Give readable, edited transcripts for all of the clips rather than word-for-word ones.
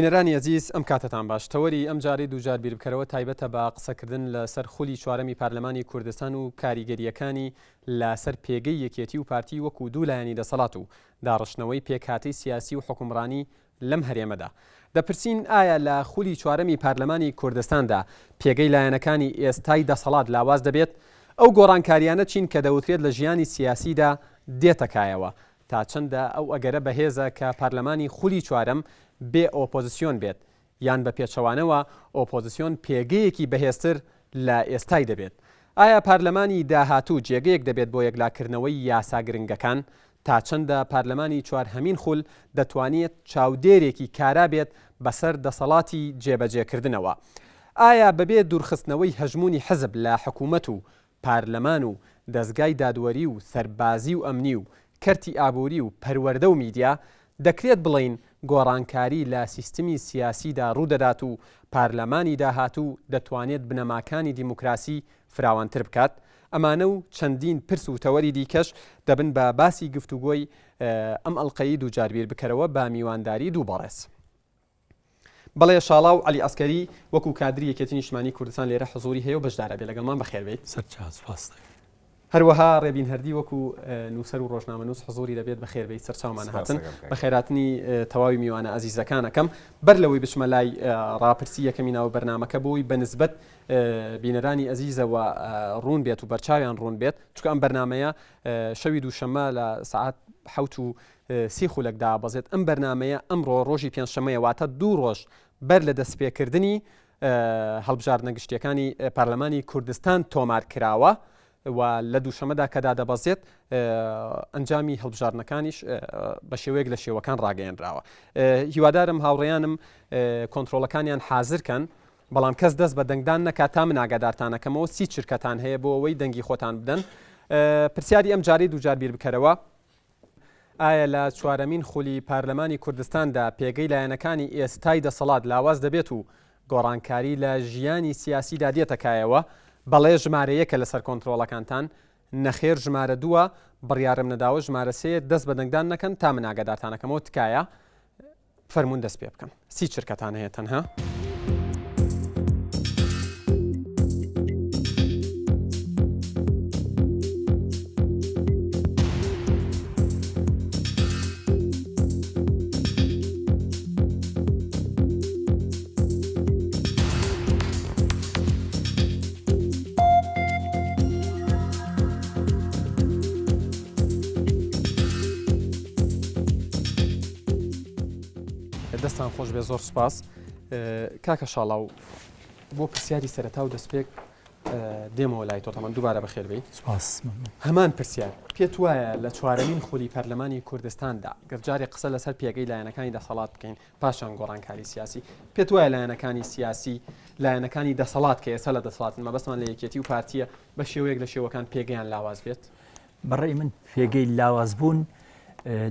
بینەرانی ئەزیز ئەم کاتەتان باش تەوەری ئەم جارەی دووجار بیربکەرەوە تایبەتە بە قسەکردن لەسەر خولی چوارەمی پارلەمانی کوردستان و کاریگەرییەکانی لەسەر پێگەی یەکێتی و پارتی وەکو دوو لایەنی دەسەڵات و داڕشتنەوەی پێکهاتەی سیاسی و حوکمڕانی لەم هەرێمەدا. دەپرسین ئایا لە خولی چوارەمی پارلەمانی کوردستاندا پێگەی لایەنەکانی ئێستای دەسەڵات لاواز دەبێت؟ ئەو گۆڕانکارییانە چین کە دەوترێت لە ژیانی سیاسیدا دێتە کایەوە؟ تا چەندە ئەو ئەگەرە بەهێزە کە پارلەمانی خولی چوارەم بێ ئۆپۆزسیۆن بێت، یان بە پێچەوانەوە ئۆپۆزسیۆن پێگەیەکی بەهێزتر لە ئێستای دەبێت؟ ئایا پارلەمانی داهاتوو جێگەیەک دەبێت بۆ یەکلاکردنەوەی یاسا گرنگەکان؟ تا چەندە پارلەمانی چوارهەمین خول دەتوانێت چاودێرێکی کارا بێت بەسەر دەسەڵاتی جێبەجێکردنەوە؟ ئایا بەبێ دوورخستنەوەی هەژموونی حزب لە حکومەت و پارلەمان و دەزگای دادوەری و سەربازی و ئەمنی و کەرتی ئابووری و پەروەردە و میدیا، دەکرێت بڵێین گۆڕانکاری لە سیستمی سیاسیدا ڕوودەدات و پارلەمانی داهاتوو دەتوانێت بنەماکانی دیموکراسی فراوانتر بکات؟ ئەمانە و چەندین پرس و تەوەری دیکەش دەبن بە باسی گفتوگۆی ئەم ئەڵقەی دووجار بیربکەرەوە بە میوانداری دوو بەڕێز. بەڵێ شاڵاو عەلی عەسکەری وەکو کادری یەکێتی نیشتمانی کوردستان لێرە حزوری هەیە و بەشدارە بێ لەگەڵمان بەخێر بێیت. سەرچاو سپاس دەکەم. هەروەها ڕێبین هەردی وەکو نووسەر و ڕۆژنامەنووس حزوری دەبێت بەخێر بێیت سەرچاومان هاتن بەخێراتنی تەواوی میوانە ئازیزەکان ئەکەم بەر لەوەی بچمە لای ڕاپرسی یەکەمی ناو بەرنامەکە بۆی بە نسبەت بینەرانی ئەزیزەوە ڕوون بێت و بەرچاویان ڕوون بێت چونکە ئەم بەرنمەیە شەوی دووشەممە لە سەعات حەوت و سی خولەک دابەزێت، ئەم بەرنامەیە ئەمڕۆ ڕۆژی پێنجشەممەیە واتە دوو ڕۆژ بەر لە دەستپێکردنی هەڵبژاردنە گشتیەکانی پەرلەمانی کوردستان تۆمار کراوە و لە دووشەمەدا کە دادەبەزێت ئەنجامی هەڵبژاردنەکانیش بە شێوەیەک لە شێوەکان ڕاگەیەنراوە هیوادارم هاوڕێیانم کۆنتترۆلەکانیان حازرکەن بەڵام کەس دەست بە دەنگدان نەکات تا من ئاگادارتانەکەمەوە سی چرکەتان هەیە بۆ ئەوەی دەنگی خۆتان بدەن پرسیاری ئەم جارەی دووجار بیر بکەرەوە ئایا لە چوارەمین خولی پارلەمانی کوردستاندا پێگەی لایەنەکانی ئێستای دەسەڵات لاواز دەبێت و گۆڕانکاری لە ژیانی سیاسیدا دێتە کایەوە؟ بەڵێ ژمارە یەکە لەسەر کۆنترۆڵەکانتان، نەخێر ژمارە دووە، بڕیارم نەداوە ژمارە سێیە، دەست بە دەنگدان نەکەن تا من ئاگادارتانەکەمەوە تکایە فەرموون دەست پێ بکەن سی چرکەتان هەیە تەنها. دەستان خۆش بێ زۆر سوپاس کاکە شاڵاو بۆ پرسیاری سەرەتا و دەستپێک دێمەوە لای تۆ تەمان دووبارە بەخێر بێی سپاس هەمان پرسیار پێت وایە لە چوارەمین خولی پەرلەمانی کوردستاندا گەر جارێک قسە لەسەر پێگەی لایەنەکانی دەسەڵات بکەین پاشان گۆڕانکاری سیاسی پێت وایە لایەنەکانی سیاسی لایەنەکانی دەسەڵات کە ئێستا لە دەسەڵاتن مەبەستمان لە یەکێتی و پارتیە بە شێوەیەک لە شێوەکان پێگەیان لاواز بێت بەڕێی من پێگەی لاوازبوون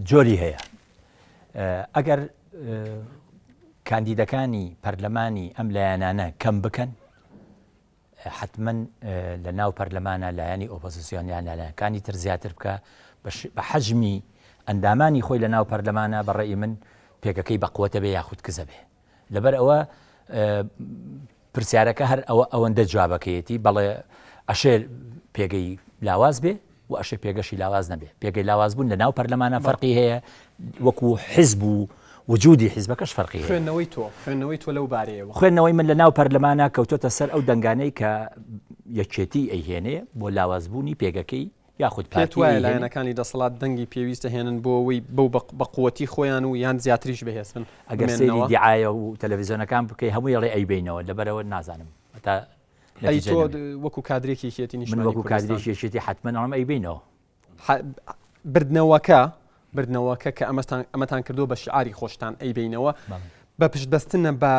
جۆری هەیە ئەگەر کاندیدەکانی پەرلەمانی ئەم لایەنانە کەم بکەن حتمما لە ناو پەرلەمانە لایەنی ئۆپۆزیسیۆن یان لایەنەکانی تر زیاتر بکە بە حەجمی ئەندامانی خۆی لە ناو پەرلەمانە بەڕێی من پێگەکەی بەقوەتە بێ یاخود کزە بێ لەبەر ئەوە پرسیارەکە هەر ئەوە ئەوەندە جوابەکەیەتی بەڵێ ئەشێ پێگەی لاواز بێ و ئەشێ پێگەشی لاواز نەبێ پێگەی لاواز بوون لە ناو پەرلەمانە فەرقی هەیە وەکو حزب و وجودی حزبەکەش فەرقی هەیە. خوێندنەوەی تۆ خوێندنەوەی تۆ لەو بارەیەوە؟ خوێندنەوەی من لە ناو پەرلەمانە کەوتۆتە سەر ئەو دەنگانەی کە یەکێتی ئەیهێنێ بۆ لاوازبوونی پێگەکەی یاخود پێت پارتی وایە ئەیهێنێ. لایەنەکانی دەسەڵات دەنگی پێویست دەهێنن بۆ ئەوەی بەو بە قوتی خۆیان و یان زیاتریش بەهێز بن ئەگەر سەیری بمێننەوە؟ دیعایە و تەلەڤیزیۆنەکان بکەی هەمووی ئەڵێ ئەیبەینەوە لەبەرئەوە نازانم هەتا ئەی نەتیجە تۆ نەبێ. وەکو کادرێکی یەکێتی من نیشتمانی وەکو کوردستان؟ کادرێکی یەکێتی حەتمەن ئەڵێم ئەیبەینەوە. بردنەوەکە بردنەوەکە کە ئەمەتان ئەمەتان کردووە بە شعاری خۆشتان ئەیبەینەوە بە پشتبەستنە بە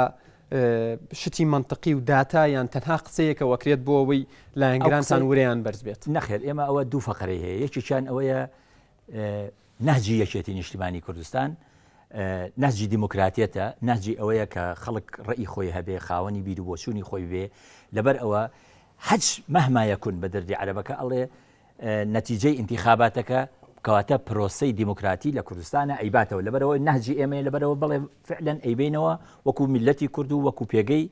شتی مەنتقی و داتا یان تەنها قسەیەکە وەکرێت بۆ ئەوەی لایەنگرانتان ورەیان بەرز بێت؟ نەخێر ئێمە ئەوە دوو فەقەرەی هەیە یەکێکیان ئەوەیە. نەهجی یەکێتی نیشتیمانی کوردستان نەهجی دیموکراتیەتە، نەهجی ئەوەیە کە خەڵک ڕەئی خۆی هەبێ، خاوەنی بیر و بۆچوونی خۆی بێ، لەبەر ئەوە هەچ مهما یکون بە دەردی عەرەبەکە ئەڵێ نەتیجەی ئینتیخاباتەکە کەواتە پرۆسەی دیموکراتی لە کوردستانە ئەیباتەوە لەبەرەوە نەهجی ئێمەیە لەبەرەوە بەڵێ فعلەن ئەیبینەوە وەکو میلەتی کورد و وەکو پێگەی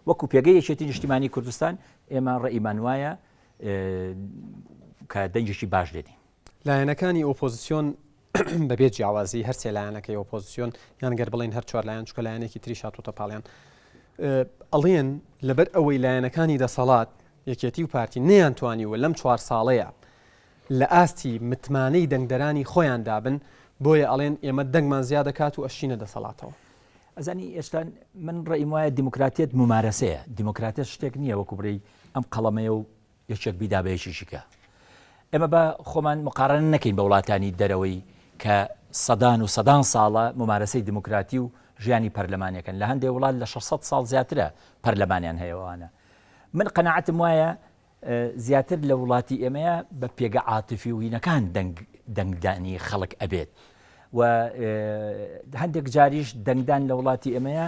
وەکو پێگەی یەکێتی نیشتیمانی کوردستان ئێمە ڕەئیمان وایە کە دەنگێکی باش دێنین. لایەنەکانی ئۆپۆزسیۆن بەبێ جیاوازی هەر سێ لایەنەکەی ئۆپۆزسیۆن یان گەر بڵێین هەر چوار لایەن چونکە لایەنێکی تریش هاتۆتە پاڵیان ئەڵێن لەبەر ئەوەی لایەنەکانی دەسەڵات یەکێتی و پارتی نەیانتوانیوە لەم چوار ساڵەیە لە ئاستی متمانەی دەنگدەرانی خۆیان دابن بۆیە ئەڵێن ئێمە دەنگمان زیاد دەکات و ئەشچینە دەسەڵاتەوە. ئەزانی ئێستا من ڕێیم وایە دیموکراتیەت مومارەسەیە دیموکراتیەت شتێک نییە وەکو بڕی ئەم قەڵەمەیە و یەکێک بیدا بە یەکێکی کە. ئێمە با خۆمان مقارنە نەکەین بە وڵاتانی دەرەوەی کە سەدان و سەدان ساڵە مومارەسەی دیموکراتی و ژیانی پەرلەمانیەکەن لە هەندێک وڵات لە 600 ساڵ زیاترە پەرلەمانیان هەیە ئەوانە من قەناعەتم وایە زیاتر لە وڵاتی ئێمەیە بە پێگە عاتفی و هینەکان دەنگ دەنگدانی خەڵک ئەبێت و هەندێک جاریش دەنگدان لە وڵاتی ئێمەیە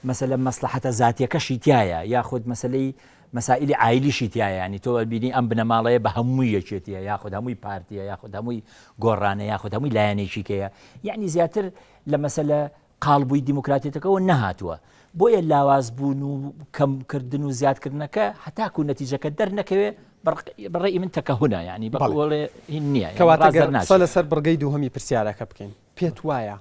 مەسەلە مەسلحەتە زاتیەکەشی تایە یاخود مەسلەی مەسائلی عایلیشی تایە ینی تۆ بینی ئەم بنەماڵەیە بە هەمووی یەکێتیە یاخود هەمووی پارتیە یاخود هەمووی گۆڕانە یاخود هەمووی لایەنێکی کەیە یعنی زیاتر لە مەسەلە قاڵبووی دیموکراتیەتەکەوە نەهاتووە بۆیە لاواز بوون و کەمکردن و زیادکردنەکە هەتاکو نەتیجەکە دەرنەکەوێ بەڕێی من تەکەهونە ینی بەڵێ هین نییە کەواتە گەر قسە لەسەر بڕگەی دووهەمی پرسیارەکە بکەین پێت وایە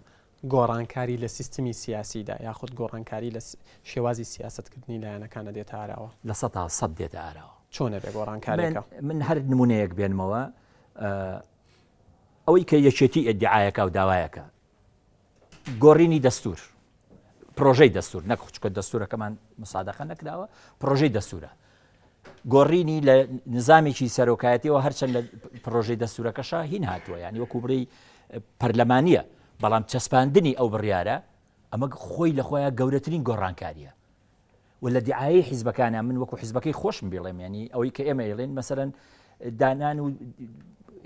گۆڕانکاری لە سیستمی سیاسیدا یاخود گۆڕانکاری لە شێوازی سیاسەتکردنی لایەنەکانە دێتە ئاراوە؟ 100% دێتە ئاراوە. چۆنە بێ گۆڕانکاریەکە؟ من هەر نمونەیەک بێنمەوە ئەوەی کە یەکێتی ئیدعایەکە و داوایەکە گۆڕینی دەستور پرۆژەی دەستور نەک چکە دەستورەکەمان مسادەقە نەکراوە پرۆژەی دەستورە گۆڕینی لە نظامێکی سەرۆکایەتیەوە هەرچەند لە پرۆژەی دەستورەکەشە هین هاتووە ینی وەکو بڕی پەرلەمانیە بەڵام چەسپاندنی ئەو بڕیارە ئەمە خۆی لە خۆیان گەورەترین گۆڕانکاریە و لە دیعایەی حیزبەکانا من وەکو حیزبەکەی خۆشم بیڵێم ینی ئەوەی کە ئێمە ئەیڵێن مەسەرەن دانان و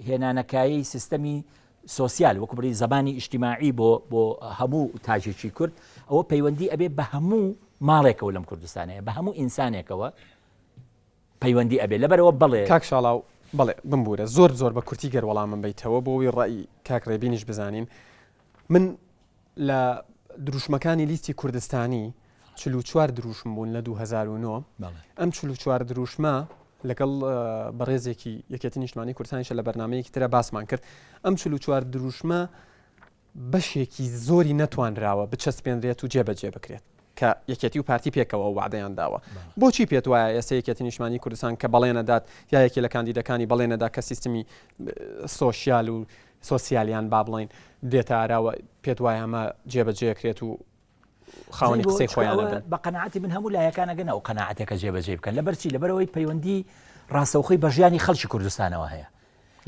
هێنانەکایەی سیستەمی سۆسیال وەکو بڵی زمانی ئیجتیماعی بۆ بۆ هەموو تاجێکی کورد ئەوە پەیوەندی ئەبێ بە هەموو ماڵێکەوە لەم کوردستانەیە بە هەموو ئینسانێکەوە پەیوەندی ئەبێ لەبەرەوە بەڵێ. کاک شاڵاو بەڵێ بمبورە زۆر زۆر بە کورتی گەر وەڵامم بەیتەوە بۆ ئەوەی ڕەئی کاک ڕێبینیش بزانین من لە دروشمەکانی لیستی کوردستانی 44 دروشم بوون لە 2009 ئەم 44 دروشمە لەگەڵ بەڕێزێکی یەکێتی نیشتمانی کوردستانیشە لە بەرنمەیەکی ترە باسمان کرد ئەم 44 دروشمە بەشێکی زۆری نەتوانراوە بچەسپێنرێت و جێبەجێ بکرێت کە یەکێتی و پارتی پێکەوە وعدەیان داوە بۆچی پێت وایە ئێستا یەکێتی نیشتمانی کوردستان کە بەڵێنەدات یا یەکێ لە کاندیدەکانی بەڵێنەدا کە سیستمی سۆسیال و سۆسیالیان با بڵین دێتە ئاراوە پێت وایە ئەمە جێبەجێکرێت و خاوەنی قسەی خۆیان بن؟ بە قەناعەتی من هەموو لایەکان ئەگەنە ئەو قەناعەتە کە جێبەجێی بکەن لەبەر چی لەبەرئەوەی پەیوەندی ڕاستەوخۆی بە ژیانی خەڵکی کوردستانەوە هەیە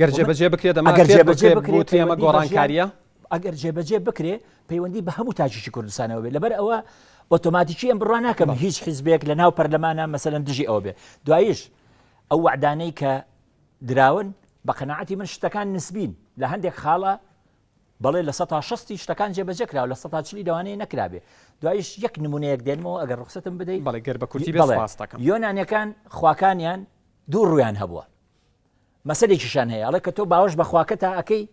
گەر جێبەجێ بکرێت ئەمە ئەگەر جێبەجێ بکرێت ئەمە گۆڕانکارییە ئەگەر جێبەجێ بکرێ پەیوەندی بە هەموو تاکێکی کوردستانەوە بێت لەبەر ئەوە ئۆتۆماتیکی ئەم بڕوا ناکەم هیچ حیزبێک لە ناو پەرلەمانە مەسەلەن دژی ئەوە بێ دوایش ئەو وەعدانەی کە دراون بە قەناعەتی من شتەکان نسبین لە هەندێک خاڵە بەڵێ لە سەتا شەستی شتەکان جێبەجێ کراوە لە سەتا چلی لەوانەیە نەکرابێ دوایش یەک نمونەیەک دێنمەوە ئەگەر ڕوخسەتم بدەیت بەڵێ گەر بە کورتی بێ بەڵێ سپاست دەکەم. یۆنانیەکان خواکانیان دوو ڕوویان هەبووە مەسەلێکیشان هەیە ئەڵێ کە تۆ باوەش بە خواکەتا ئەکەی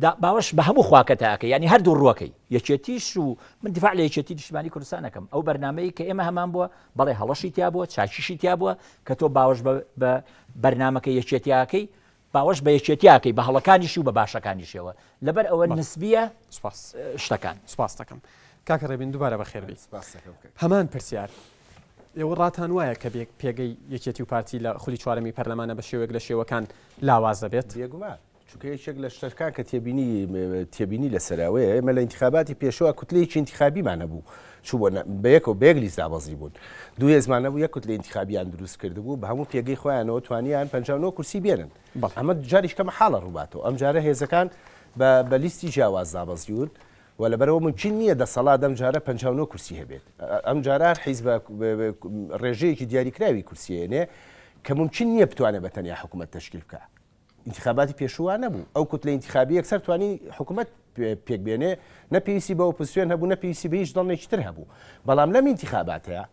دا باوەش بە هەموو خواکەتا ئەکەی یعنی هەردوو ڕووەکەی یەکێتیش و من دیفاع لە یەکێتی نیشتمانی کوردستان ئەکەم ئەو بەرنامەی کە ئێمە هەمان بووە بەڵێ هەڵەشی تیا بووە چاکیشی تیا بووە کە تۆ باوەش بە بە بەرنامەکە یەکێتیاکەی باوەش بە یەکێتیاکەی بە هەڵەکانیشی و بە باشەکانیشیەوە لەبەر ئەوە نسبیە سپاس شتەکان. سپاست دەکەم کاکە ڕێبین دووبارە بەخێر بێی. هەمان پرسیار ئێوە ڕاتان وایە کە پێگەی یەکێتی و پارتی لە خولی چوارەمی پەرلەمانە بە شێوەیەک لە شێوەکان لاواز دەبێت؟ بێگومان چونکە یەکێک لە شتەکان کە تێبینی تێبینی لەسەرەوەیە ئێمە لە ئینتخاباتی پێشەوە کوتلەیەکی ئینتخابیمان هەبوو چوو بە یەکەوە بە یەک لیست دابەزی بوون دوو هێزمان نەبوو یەک کوتلەی ئینتخابیان دروست کردبوو بە هەموو پێگەی خۆیانەوە توانیان 59 کورسی بێنن ئەمە جاریش کەمە حاڵە ڕووباتەوە ئەم جارە هێزەکان بە لیستی جیاواز دابەزیون و لەبەرەوە ممکن نییە دەسەڵات ئەم جارە 59 کورسی هەبێت ئەم جارە هەر حیزبە ڕێژەیەکی دیاریکراوی کورسیێنێ کە ممکن نییە بتوانێت بە تەنیا حکوومەت تشکیل بکە. ئینتخاباتی پێشوو وا نەبوو. ئەو کوتلە ئینتخابی یەکسەر توانی حکوومەت پێک بێنێ، نە پێویستی بە ئۆپۆزسیۆن هەبوو، نە پێویستی بە هیچ دەڵنێکی تر هەبوو. بەڵام لەم ئینتخاباتەیا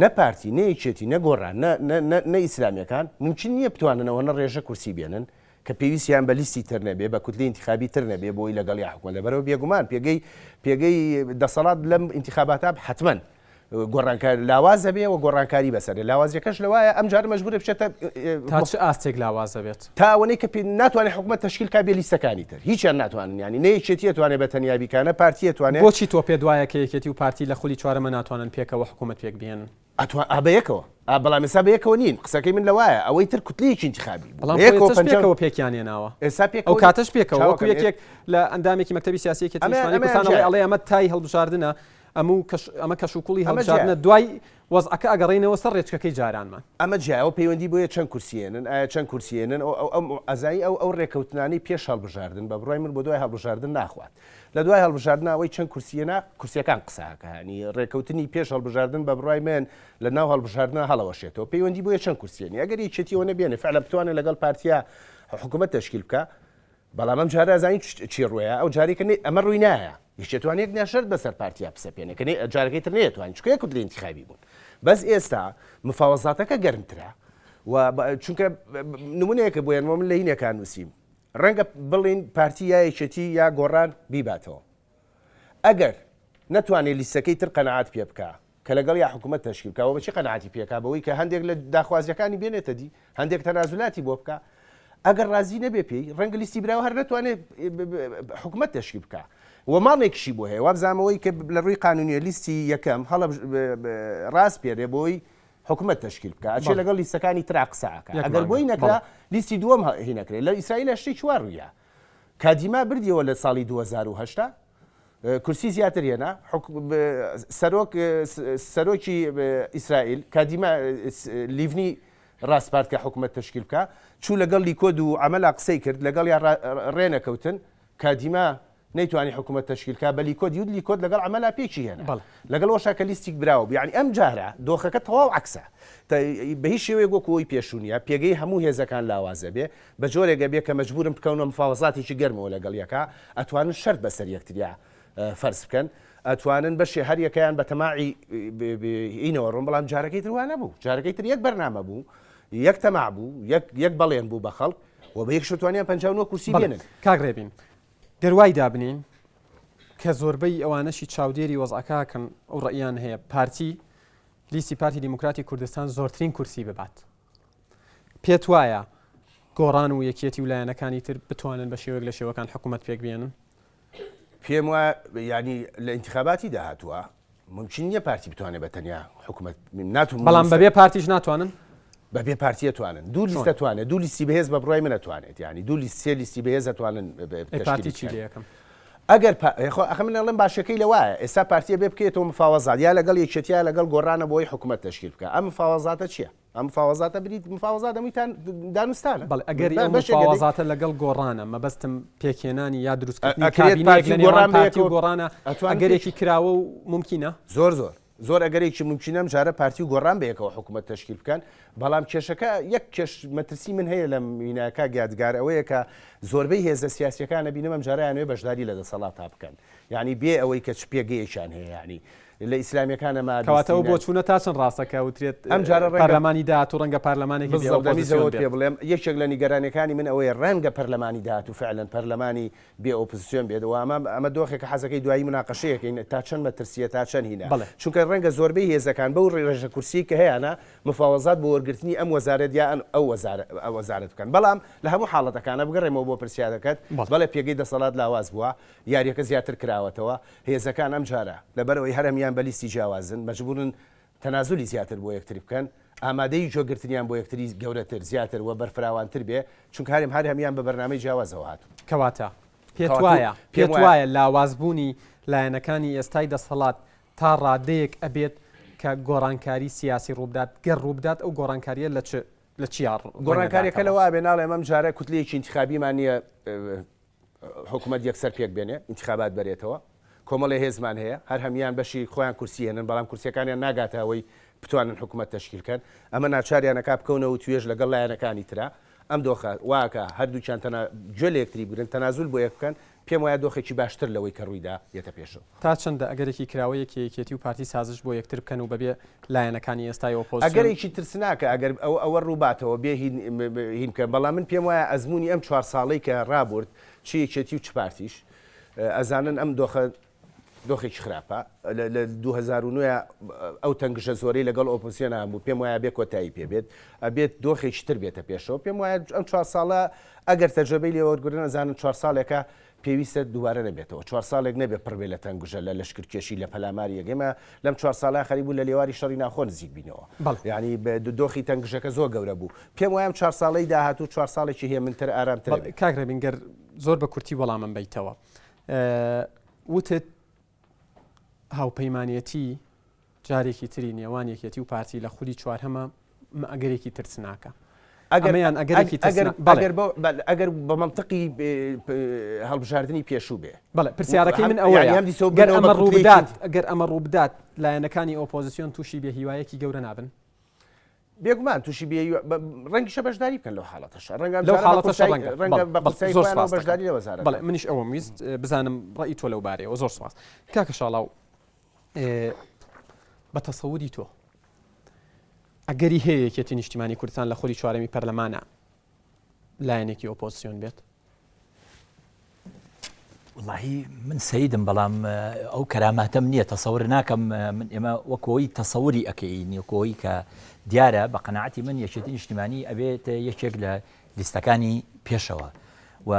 نە پارتی، نە یەکێتی، نە گۆڕان، نە نە نە نە ئیسلامییەکان مومکین نییە بتوانن ئەوەنە ڕێژە کورسی بێنن کە پێویستیان بە لیستی تر نەبێ، بە کوتلەی ئینتخابی تر نەبێ بۆی لەگەڵیا حکومەت. لەبەرئەوە بێگومان پێگەی پێگەی دەسەڵات لەم ئینتخاباتە حەتمەن گۆڕانکاری لاواز ئەبێ و گۆڕانکاری بەسەر دێ. لاوازیەکەش لەوایە ئەم جارە مەجبورە بچێتە تا چ ئاستێک لاواز ئەبێت؟ تا ئەوەنەی کە پێ ناتوانێت حکومەت تەشکیل کا بێ لیستەکانی تر. هیچیان ناتوانن یانی نە یەکێتی ئەتوانێ بە تەنیا بیکا نە پارتی ئەتوانێ. بۆچی تۆ پێت وایە کە یەکێتی و پارتی لە خولی چوارەمە ناتوانن پێکەوە حکومەت پێک بهێنن؟ ئەتوان ئا بەیەکەوە. ئا بەڵام ئێستا بەیەکەوە نین. قسەکەی من لەوایە ئەوەی تر کوتلەیەکی ئینتخابی بوو. بەڵام خۆ بەیەکەوە ئێستەش پەنجا پێکەوە پێکیان هێناوە. ئێستا ئەو پێکەوە کاتەش پێکەوە وەکو چاوەکەم ئێ یەکێک لە ئەندامێکی مەکتەبی سیاسی یەکێتی ئەمەیان نیشتمانی ئەمەیان کوردستان ئەڵێ جیایە. ئەڵێ ئەمە تای هەڵبژاردنە ئەمە و کەش ئەمە کەش و کوڵی ئەمە هەڵبژاردنە جیایە. دوای وەزعەکە ئەگەڕێینەوە سەر ڕێچکەکەی جارانمان. ئەمە جیایە ئەوە پەیوەندی بۆیە چەند کورسی ئێنن ئایا چەند کورسی ئێنن ئەو ئەو ئەم ئەزانی ئەو ئەو ڕێکەوتنانەی پێش هەڵبژاردن بە بڕوای من بۆ دوای هەڵبژاردن ناخوات لە دوای هەڵبژاردنا ئەوەی چەند کورسی هێنا کورسیەکان قسە ئەکا یانی ڕێکەوتنی پێش هەڵبژاردن بە بڕوای من لە ناو هەڵبژاردنا هەڵەوەشێتەوە پەیوەندی بۆیە چەند کورسی ئێنی ئەگەر یەکێتی ئەوەنە بێنێ فعلا بتوانێت لەگەڵ پارتیا حکوومەت تەشکیل بکا بەڵام ئەم جارە ئەزانی چی ڕوویە ئەو جارەی کە ئەمە ڕووی نایە یەکێتوان یەک ناشرت بەسەر پارتیا بسەپێنێ کە جارەکەی تر نەیەتوانی چونکە یەک کوتلەی ئینتیخابی بوون بەس ئێستا مفاوەزاتەکە گەرمترە و چونکە نمونەیەکە بۆ یانمە من لە هینەکان نووسیم ڕەنگە بڵین پارتی یا یەکێتی یا گۆڕان بیباتەوە ئەگەر نەتوانێت لیستەکەی تر قەنەعات پێ بکە کە لەگەڵیا حکومەت تەشکیل بکا، وە بە چی قەناعەتی پێ کا؟ بەوەی کە هەندێک لە داخوازیەکانی بێنێتە دی، هەندێک تەنازولاتی بۆ بکا، ئەگەر ڕازی نەبێ پێی، ڕەنگە لیستی براوە هەر نەتوانێ حکومەت تەشکیل بکا. وە ماڵێکیشی بۆ هەیە، وابزانم ئەوەی کە لە ڕووی قانونیە لیستی یەکەم هەڵە ڕاست پێرێ بۆی حکومەت تەشکیل بکا، ئەچێ لەگەڵ لیستەکانی ترا قسە ئەکا، ئەگەر بۆی نەکرا لیستی دووەم هی نەکرێ. لە ئیسرائیل شتێکی وا ڕوویا، کادیما بردیەوە لە ساڵی 2008 کورسی زیاتر هێنا سەرۆک سەرۆکی ئیسرائیل کادیما لیڤنی ڕاسپارد کە حکوومەت تشکیل بکە چوو لەگەڵ لیکۆد و عملا قسەی کرد لەگەڵ یا ڕێنەکەوتن کادیما نەیتوانی حکوومەت تشکیل کا بە لیکۆد یود لیکۆد لەگەڵ عملا پێکی هێنا لەگەڵ وەشا کە لیستیک براوە بوو یعنی ئەم جارە دۆخەکە تەواو عکسە بە هیچ شێوەیەک وەکو ئەوی پێشوو نییە پێگەی هەموو هێزەکان لاوازە بێ بە جۆرێک ئەبێ کە مەجبوورن بکەونە مفاوەزاتێکی گەرمەوە لەگەڵ یەکا، ئەتوانن شەرت بەسەر یەکتریا فەرز بکەن، ئەتوانن بەشێ هەر یەکەیان بە تەماعی ئینەوە ڕۆن، بەڵام جارەکەی تر وا نەبوو، جارەکەی تر یەک بەرنامە بوو، یەک تەماع بوو، یەک یەک بەڵێن بوو بە خەڵک و بە یەک شت توانیان 59 کورسی بەڵێ بێنن. کاک ڕێبین گەر وای دابنێین کە زۆربەی ئەوانەشی چاودێری وەزعەکە ئەکەن ئەو ڕەئیان هەیە پارتی لیستی پارتی دیموکراتی کوردستان زۆرترین کورسی ببات پێت وایە گۆڕان و یەکیەتی و لایەنەکانی تر بتوانن بە شێوەیەک لە شێوەکان حکوومەت پێک بێنن؟ پێم وایە یانی لە ئینتخاباتی داهاتووە ممکن نییە پارتی بتوانێت بە تەنیا حکوومەت ناتوان بەڵام بەبێ پارتیش ناتوانن بەبێ پارتی توانن دوو لیستە توانێت دوو لیستی بەهێز بە بڕای منە توانێت ینی دوو لیست سێ لیستی بەهێز توانن پارتی چی لەکەم ئەگەر خۆ ئەخە من ئەڵێم باشەکەی لەوایە ئێستا پارتیە بێ بکەێتەوە مفاوەزات یا لەگەڵ یەکێتیا لەگەڵ گۆڕانە بۆی حکوومەت تەشکیل بکە ئەم مفاوەزاتە چییە؟ ئەم مفاوەزاتە بریت مفاوەزات هەموویتان دانوستانە. بەڵێ ئەگەری ئەو مفاوەزاتە لەگەڵ گۆڕانە مەبەستم پێکهێنانی یا دروستکردنی ئەکرێت کابینەیەک پارتی لە و نێوان گۆڕان پارتی و بەیەکەوە گۆڕانە ئەتوانن پێک ئەگەرێکی کراوە و مومکینە؟ زۆر زۆر زۆر ئەگەرێکی مومکینە ئەم جارە پارتی و گۆڕان بەیەکەوە حکوومەت تەشکیل بکەن بەڵام کێشەکە یەک کێش مەترسی من هەیە لەم وینە کاک یادگار ئەوەیە کە زۆربەی هێزە سیاسیەکان ئەبینم ئەم جارە یانەوێ بەشداری لە دەسەڵاتا بکەن یعنی بێ ئەوەی کە چ پێگەیەکیان هەیە یعنی لە ئیسلامیەکانە ما کەواتە ئەو بیستینە. بۆچوونە تا چەند ڕاستە کە وترێت ئەم جارە ڕەنگە پەرلەمانی داهاتوو ڕەنگە پەرلەمانێکی بێ بالضبط دەمیست ئۆپۆزسیۆن ئەوەت بێت؟ پێ بڵێم یەکێک لە نیگەرانیەکانی من ئەوەیە ڕەنگە پەرلەمانی داهاتوو فعلا پەرلەمانی بێ ئۆپۆزسیۆن بێت و ئەمە ئەمە دۆخێکە حەزەکەی دوایی مناقەشەیەکەین تا چەند مەترسیە تا چەند هینە بەڵێ. چونکە ڕەنگە زۆربەی هێزەکان بەو ڕێژە کورسیەی کە هەیانە مفاوەزات بۆ وەرگرتنی ئەم وەزارەت یا ئەو وەزارەت بکەن بەڵام لە هەموو حاڵەتەکانە بگەڕێمەوە بۆ پرسیارەکەت بەڵێ. بەڵێ پێگەی دەسەڵات لاواز بووە یاریەکە زیاتر کراوەتەوە هێزەکان ئەمجارە لەبەرئەوەی هەرەمیان بە لیستی جیاوازن، مەجبوورن تەنازولی زیاتر بۆ یەکتری بکەن، ئامادەیی گوێگرتنیان بۆ یەکتری گەورەتر، زیاتر و بەرفراوانتر بێ، چونکە هەرێم هەر هەمیان بە بەرنامەی جیاوازەوە هاتوون. کەواتە پێت کەواتوو وایە پێم پێت وایە. وایە لاوازبوونی لایەنەکانی ئێستای دەسەڵات تا ڕادەیەک ئەبێت کە گۆڕانکاری سیاسی ڕووبدات، گەر ڕووبدات ئەو گۆڕانکارییە لە چ لە چیا ڕەنگ گۆڕانکارییەکە ئەداتەوە؟ لەوە ئەبێ ناڵێم ئەمجارە کوتلەیەکی ئینتخابیمان نییە، حکومەت یەکسەر پێک بێنێ ئینتخابات بەرێتەوە کۆمەڵێ هێزمان هەیە هەر هەموان بەشی خۆیان کورسی هێنن بەڵام کورسیەکانیان ناگاتە ئەوەی بتوانن حکومەت تەشکیل کەن ئەمە ناچاریان ئەکا بکەونە وتوێژ لەگەڵ لایەنەکانی ترا. ئەم دۆخە واکا هەردووکیان تەنا گوێ لە یەکتری بگرن، تەنازول بۆ یەک بکەن، پێم وایە دۆخێکی باشتر لەوەی کە ڕوویدا یەتە پێشەوە. تا چەندە ئەگەرێکی کراوەیە کە یەکێتی و پارتی سازش بۆ یەکتر بکەن و بەبێ لایەنەکانی ئێستای ئۆپۆزسیۆن؟ ئەگەرێکی ترسناکە ئەگەر ئەوە ڕووباتەوە بێ هین هین بکەن، بەڵام من پێم وایە ئەزموونی ئەم چوار ساڵەی کە ڕابورد چ یەکێتی و چ پارتیش ئەزانن ئەم دۆخە دۆخێکی خراپە، لە 2009 ئەو تەنگژە زۆرەی لەگەڵ ئۆپۆزسیۆن هەبوو پێم وایە بێ کۆتایی پێ بێت، ئەبێت دۆخێکی تر بێتە پێشەوە، پێم وایە ئەم چوار ساڵە ئەگەر تەجرەبەی لێ وەرگرن ئەزانن چوار ساڵێکە پێویستە دووبارە نەبێتەوە، چوار ساڵێک نەبێت پڕ بێت لە تەنگژە، لە لەشکرکێشی، لە پەلاماری یەک، ئێمە لەم چوار ساڵە خەریک بوو لە لێواری شەڕی ناوخۆ نزیک بینەوە، یانی دۆخی تەنگژەکە زۆر گەورە بوو، پێم وایە ئەم چوار ساڵەی داهاتوو چوار ساڵێکی هێمنتر ئارامتر ئەبێت. کاک ڕێبین گەر زۆر بە کورتی وەڵامم بەیتەوە. وتت هاوپەیمانێتی جارێکی تری نێوان یەکێتی و پارتی لە خولی چوارهەمە ئەگەرێکی ترسناکە. ئەگەریان ئەگەرێکی ئەگەر بە منطقی هەڵبژاردننی پێشوو بێ بەڵێ پرسیارەکەی من ئەوەیە گەر ئەمە ڕووبدات ئەگەر ئەمە ڕووبدات لایەنەکانی ئۆپۆزیسیۆن تووشی بێ هیوایەکی گەورە نابن بێگومان تووشی بێ ڕەنگیشە بەشداری بکەن لەو حاڵەتەشە ڕەنگە لەو حاڵەتەشە ڕەنگە ڕەنگە بە قورسایی زۆر خۆیانەوە سپاس بەشداری دەکەم. لە وەزارەت بەڵێ بکەن. منیش ئەوەم ویست بزانم ڕەئی تۆ لەو بارەیەوە زۆر سپاس کاکە شاڵاو بە تەسەوری تۆ ئەگەری هەیە یەکێتی نیشتیمانی کوردستان لە خولی چوارەمی پەرلەمانە لایەنێکی ئۆپۆزسیۆن بێت؟ وەڵاهی من سەیدم بەڵام ئەو کەراماتەم نییە تەسەور ناکەم من ئێمە وەکۆی تەسەوری ئەکەین یەکۆی کە دیارە بە قەناعەتی من یەکێتی نیشتیمانی ئەبێت یەکێک لە لیستەکانی پێشەوە و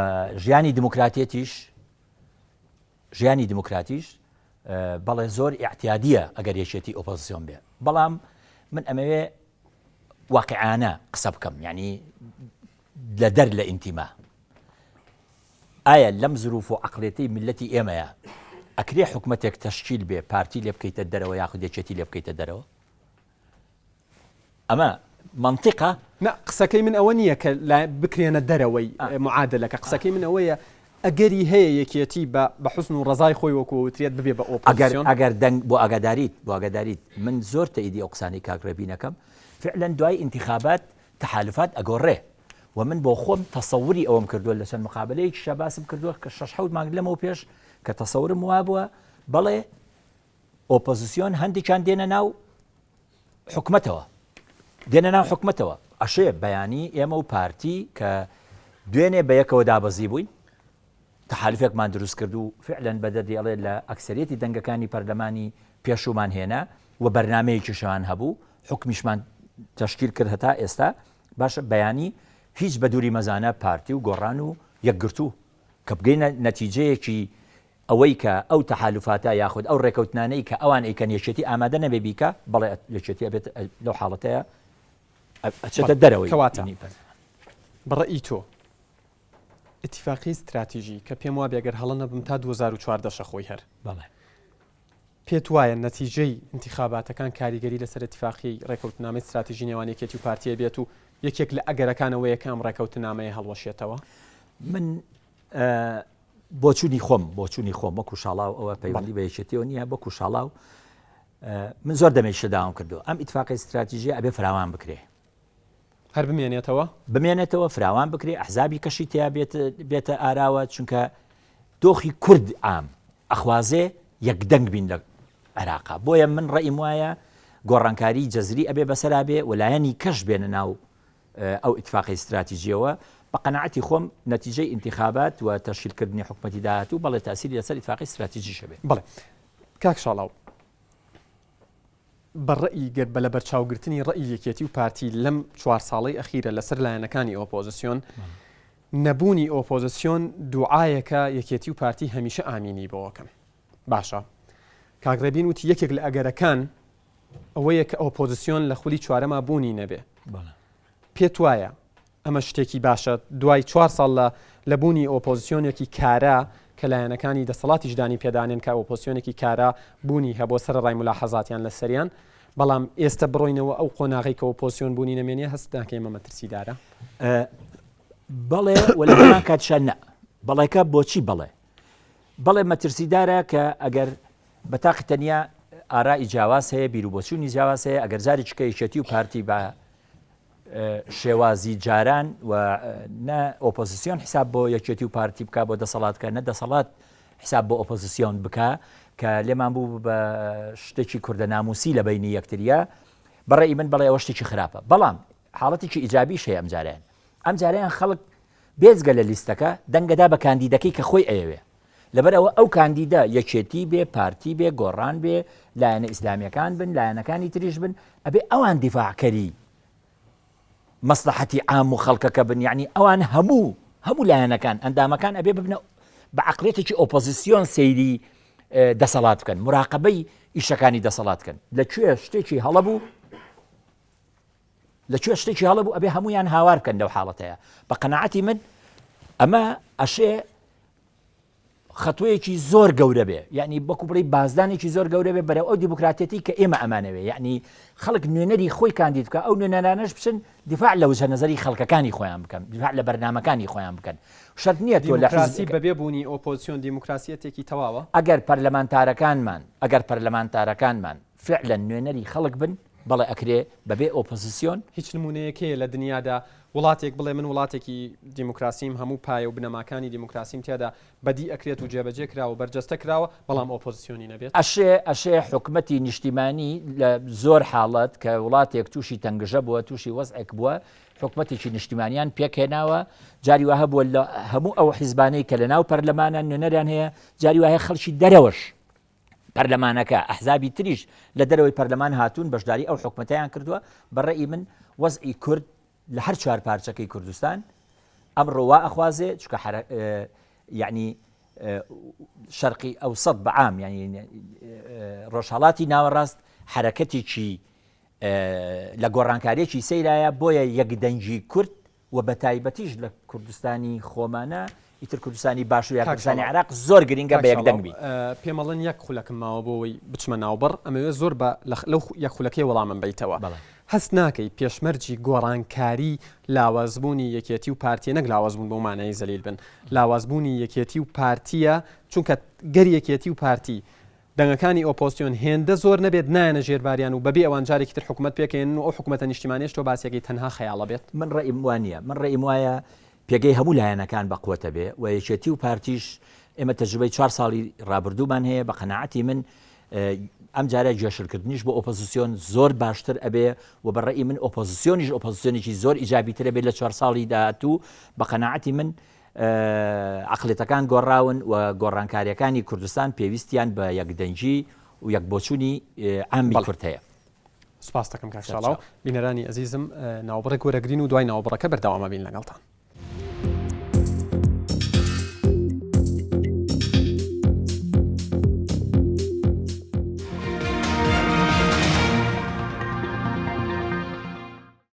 ژیانی دیموکراتێتیش ژیانی دیموکراتیش بەڵێ زۆر ئیعتیادیە ئەگەر یەکێتی ئۆپۆزیسیۆن بێ بەڵام من ئەمەوێ واقعانە قسە بکەم یعنی لە دەر لە ئینتیما ئایا لەم زروف و عقلێتی میلەتی ئێمەیە ئەکرێ حکومەتێک تەشکیل بێ پارتی لێ بکەیتە دەرەوە یاخود یەکێتی لێ بکەیتە دەرەوە ئەمە مەنتیقە؟ نا قسەکەی من ئەوە نییە کە بکرێنە دەرەوەی معادلەکە قسەکەی من ئەوەیە ئەگەری هەیە یەکێتی بە بە حوسن و ڕەزای خۆی وەکو وترێت ببێ بە ئۆپۆزسیۆن. ئەگەر دەنگ بۆ ئاگاداریت بۆ ئاگاداریت من زۆر تەئیدی ئەو قسانەی کاک ڕێبین ئەکەم فعلا دوای ئینتیخابات تەحالوفات ئەگۆڕێ و من بۆ خۆم تەسەوری ئەوەم کردووە لە چەند مقابلەیەکیشا باسم کردووە کە شەش حەوت مانگ لەمەو پێش کە تەسەورم وابووە بەڵێ ئۆپۆزیسیۆن هەندێکیان دێنە ناو حکومەتەوە دێنە ناو حکومەتەوە ئەشێ بەیانی ئێمە و پارتی کە دوێنێ بە یەکەوە دابەزی بووین تەحالفێکمان دروست کرد و فعلەن بە دەردی ئەڵێ لە ئەکسەریەتی دەنگەکانی پەرلەمانی پێشوومان هێنا و بەرنمەیەکیشان هەبوو حکمیشمان تەشکیل کرد هەتا ئێستا باشە بەیانی هیچ بە دووری مەزانە پارتی و گۆڕان و یەکگرتوو کە بگەینە نەتیجەیەکی ئەوەی کە ئەو تەحالوفاتە یاخود ئەو ڕێکەوتنانەی کە ئەوان ئەیکەن یەکێتی ئامادە نەبێ بیکا، بەڵێ یەکێتی ئەبێت لەو حاڵەتەیا ئەچێتە دەرەوەی کەواتە بە ڕەئی تۆ ئیتیفاقی ستراتیژی کە پێم وابێ گەر هەڵە نەبم تا 2014 شە خۆی هەر بەڵێ پێت وایە نەتیجەی ئینتیخاباتەکان کاریگەری لەسەر ئیتیفاقی ڕێکەوتنامەی ستراتیژی نێوان یەکێتی و پارتیە بێت و یەکێک لە ئەگەرەکان ئەوەیە کە ئەم ڕێکەوتنامەیە هەڵوەشێتەوە؟ من بۆچوونی خۆم بۆچوونی خۆم وەکو شاڵاو ئەوە پەیوەندی بە یەکێتیەوە نییە وەکو شاڵاو من زۆر دەمێکیشە داوام کردو ئەم ئیتفاقی استراتیژی ئەبێ فراوان بکرێ هەر بمێنێتەوە بمێنێتەوە فراوان بکرێ ئەحزابی کەشی تیا بێت بێتە ئاراوە چونکە دۆخی کورد عام ئەخوازێ یەکدەنگ بین لە عێراقا بۆیە من ڕێیم وایە گۆڕانکاری جەزری ئەبێ بەسەرا بێ وەلایەنی کەش بێنە ناو ئەو ئیتفاقی ستراتیجیەوە، بە قەناعەتی خۆم نەتیجەی ئینتیخابات و تەشکیل کردنی حکومەتی داهاتوو بەڵێ تاسیری لەسەر ئیتفاقی ستراتیجیش هەبێ. بەڵێ کاک شاڵاو بە ڕەئی گەر بە لەبەرچاوگرتنی ڕەئی یەکێتی و پارتی لەم چوار ساڵەی ئەخیرە لەسەر لایەنەکانی ئۆپۆزسیۆن نەبوونی ئۆپۆزسیۆن دوعایەکە یەکێتی و پارتی هەمیشە ئامینی بۆکەن باشە کاک ڕێبین وتی یەکێک لە ئەگەرەکان ئەوەیە کە ئۆپۆزسیۆن لە خولی چوارەما بوونی نەبێ. پێت وایە ئەمە شتێکی باشە دوای چوار ساڵ لە لە بوونی ئۆپۆزسیۆنێکی کارا کە لایەنەکانی دەسەڵاتیش دانی پێدانێن کە ئۆپۆزسیۆنێکی کارا بوونی هەبووە سەرەڕای مولاحەزاتیان لەسەریان بەڵام ئێستە بڕۆینەوە ئەو قۆناغەی کە ئۆپۆزسیۆن بوونی نەمێنێ هەست ناکەی ئەمە مەترسیدارە؟ بەڵێ و لە هەمان کاتیشا نا. بەڵێکە بۆچی بەڵێ؟ بەڵێ مەترسیدارە کە ئەگەر بە تاقی تەنیا ئارائی جیاواز هەیە، بیروبۆچوونی جیاواز هەیە، ئەگەر جارێکیکە یەکێتی و پارتی بە. شێوازی جاران و نە ئۆپۆزیسیۆن حساب بۆ یەکێتی و پارتی بک بۆ دەسەڵات کە نە دەسەڵات حساب بۆ ئۆپۆزیسیۆن بکە کە لێمان بوو بە شتێکی کوردە ناموسی لە بینی یەکتریە بەڕێی من بەڵێ ئەوە شتێکی خراپە بەڵام حاڵەتێکی ئیجابیش هەیە ئەمجارەیان ئەمجارەیان خەڵک بێجگە لە لیستەکە دەنگەدا بە کاندیدەکەی کە خۆی ئەیەوێ لەبەر ئەوە ئەو کاندیدە یەکێتی بێ پارتی بێ گۆڕان بێ لایەنە ئیسلامیەکان بن لایەنەکانی تریش بن ئەبێ ئەوان دیفاعکەری مەسلحەتی عام و خەڵکەکە بن یعنی ئەوان هەموو هەموو لایەنەکان ئەندامەکان ئەبێ ببنە بە عقلێتێکی ئۆپۆزیسیۆن سەیری دەسەڵات بکەن مراقبەی ئیشەکانی دەسەڵات بکەن لە کوێ شتێکی هەڵە بوو لە کوێ شتێکی هەڵە بوو ئەبێ هەمویان هاوار بکەن لەو حاڵەتەیە بە قەنەعەتی من ئەمە ئەشێ خەتوەیەکی زۆر گەورە بێ یعنی بەکو بڵی بازدانێکی زۆر گەورە بێ بەرەو ئەو دیموکراتێتی کە ئێمە ئەمانەوێ یعنی خەڵک نوێنەری خۆی کاندید بکە ئەو نوێنەرانەش بچن دیفاع لە وجهە نظری خەڵکەکانی خۆیان بکەن دیفاع لە بەرنامەکانی خۆیان بکەن شەرت نییە تۆ لە دیموکراسی بەبێ بوونی ئۆپۆزسیۆن دیموکراسیەتێکی تەواوە؟ ئەگەر پەرلەمانتارەکانمان ئەگەر پەرلەمانتارەکانمان فعلا نوێنەری خەڵک بن بەڵێ ئەکرێ بەبێ ئۆپۆزسیۆن. هیچ نمونەیەک هەیە لە دنیادا وڵاتێک بڵێ من وڵاتێکی دیموکراسیم هەموو پایە و بنەماکانی دیموکراسیم تیادا بەدی ئەکرێت و جێبەجێ کراوە و بەرجەستە کراوە بەڵام ئۆپۆزسیۆنی نەبێت؟ ئەشێ ئەشێ حکومەتی نیشتیمانی لە زۆر حاڵەت کە وڵاتێک تووشی تەنگژە بووە تووشی وەزعێک بووە حکومەتێکی نیشتیمانیان پێکهێناوە جاری وا هەبووە لە هەموو ئەو حیزبانەی کە لە ناو پەرلەمانە نوێنەریان هەیە جاری وا هەیە خەڵکی دەرەوەش پەرلەمانەکە، ئەحزابی تریش لە دەرەوەی پەرلەمان هاتوون بەشداری ئەو حکومەتەیان کردووە، بە ڕەئی من وەزعی کورد لە هەر چوارپارچەکەی کوردستان ئەمڕۆ وا ئەخوازێ چونکە حەرە یعنی شەرقی ئەوسەط بە عام یعنی ڕۆژهەڵاتی ناوەڕاست حەرەکەتێکی لە گۆڕانکاریەکی سەیرایە بۆیە یەکدەنگی کورد و بەتایبەتیش لە کوردستانی خۆمانە ئیتر کوردستانی باشوور یا کوردستانی عێراق زۆر گرینگە بە یەک دەنگ بین. پێمەڵێن یەک خولەکم ماوە بۆ ئەوەی بچمە ناوبڕ، ئەمەوێ زۆر بە لەو یەک خولەکەی وەڵامم بەیتەوە. هەست ناکەی پێشمەرجی گۆڕانکاری لاوازبوونی یەکێتی و پارتیە نەک لاوازبوون بەو مانای زەلیل بن، لاوازبوونی یەکێتی و پارتیە، چونکە گەر یەکێتی و پارتی دەنگەکانی ئۆپۆزسیۆن هێندە زۆر نەبێت نایەنە ژێر باریان و بەبێ ئەوان جارێکی تر حکومەت پێکەێنن و ئەو حکومەتە نیشتیمانیەش تۆ باسیەکەی تەنها خەیاڵە بێت. من ڕەئیم وا نیە من ڕەئیم وایە پێگەی هەموو لایەنەکان بە قوتە بێ و یەکێتی و پارتیش ئێمە تەجروبەی چوار ساڵی ڕابردوومان هەیە بە قەناعەتی من ئەم جارە گوێشلکردنیش بۆ ئۆپۆزیسیۆن زۆر باشتر ئەبێ و بە ڕەئی من ئۆپۆزیسیۆنیش ئۆپۆزیسیۆنێکی زۆر ئیجابیتر ئەبێ لە چوار ساڵی داهاتوو بە قەناعەتی من عەقڵیەتەکان گۆڕاون و گۆڕانکاریەکانی کوردستان پێویستیان بە یەکدەنگی و یەکبۆچوونی عامی کورد هەیە. سپاس دەکەم کاک شاڵاو. بینەرانی ئەزیزم ناوبڕێک وەرەگرین و دوای ناوبڕەکە بەردەوام ئەبین لەگەڵتان.